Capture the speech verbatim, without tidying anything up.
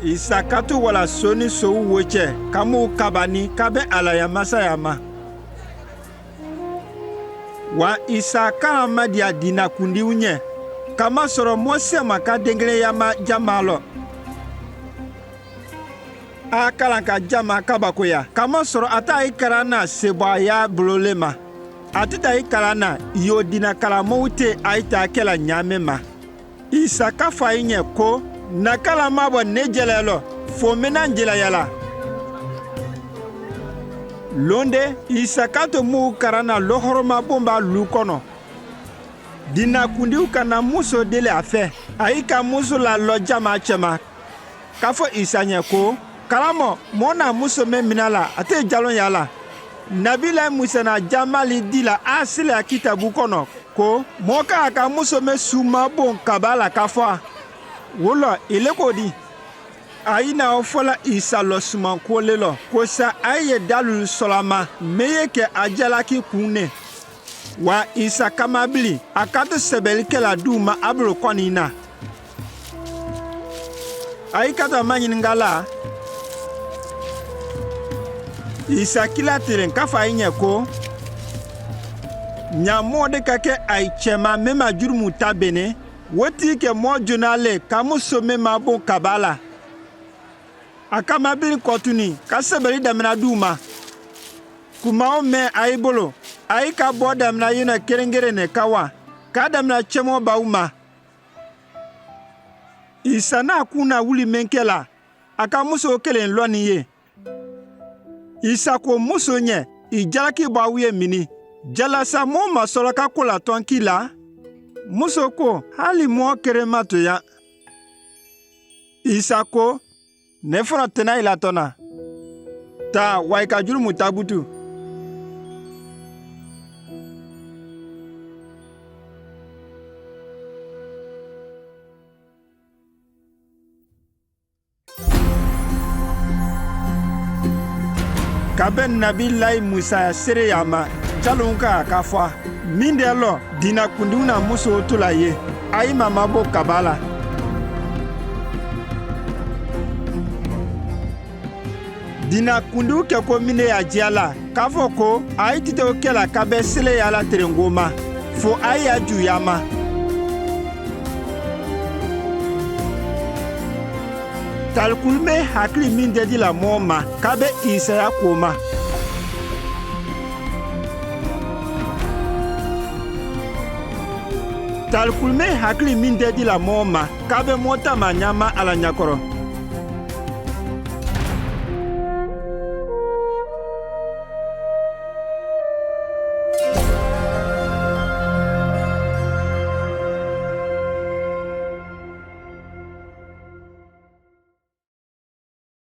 Isa kato wala soni so wu wō che, ka muu kabani, ka be alaya masaya ma. Wa Isa kara ma dia dina kundi wu nye, kama soro mo sema ka dengere ya ma jama lo. A kara ka jama kaba ko ya, kama soro ata i kara na seba ya bulole ma. Atita i kara na yo dina kara mo wu te a ita kela nyame ma. Isa ka fo a i nye ko, na kala ma bwa ne jela lo, fo mi na njela ya la. Londe, Isa kato muu kara na lo horo ma bomba lu kono. Dina kundi wu ka na muso dele afe, a i ka muso la lo jama che ma. Ka fo Isa nye ko, kara mo, mo na muso me mina la, ate jalon ya la. Nabi lai Musa na jamali di la a sile a kitabu kono, ko, mo ka aka muso me suma bon kaba la ka fo a. Wulo, ile ko di. A i na o fo la Isa lo suman ko le lo, ko sa a i ye dalul sola ma, me ye ke a jala ki kun ne. Wa Isa kama bili, a kato sebeli kela duma abulu koni na. A i kato ma nyini nga la. Isa kila tiren ka fo a i nye ko. Nya mo de ka ke a i che ma me ma jurmu ta bene. Woti ke mo jona le ka muso me ma bon kaba la. A kama bili kotuni, ka sebeli damina duma. Kuma o me a i bulu, a i ka bo damina yona kerengere ne ka wa, ka damina chemo ba u ma. Isa na kuna wuli me ke la, a ka muso kelen loni ye. Isa ko muso nye, i jala ki ba u ye mini. Jala sa mo ma solo ka kula ton ki la. Muso ko, hali mo kere ma to ya. Isa ko, ne fono tena ila tona. Ta wa i ka jurmu ta butu. Ka be nabi lai Musa ya sere ya ma, jalun ka ka fo a. Minde lo, dina kundi wu na muso tula ye. A i ma ma bo kaba la. Dina kundi wu ke ko minde ya jia la. Ka fo ko, a i tite u ke la ka be sele ya la tirengo ma. Fo a i a ju ya ma. Talkul me hakili minde di la mo ma, ka be Isa ya ko ma. Talkul me hakili minde di la mo ma, ka be mo ta ma nyama ala nyakoro.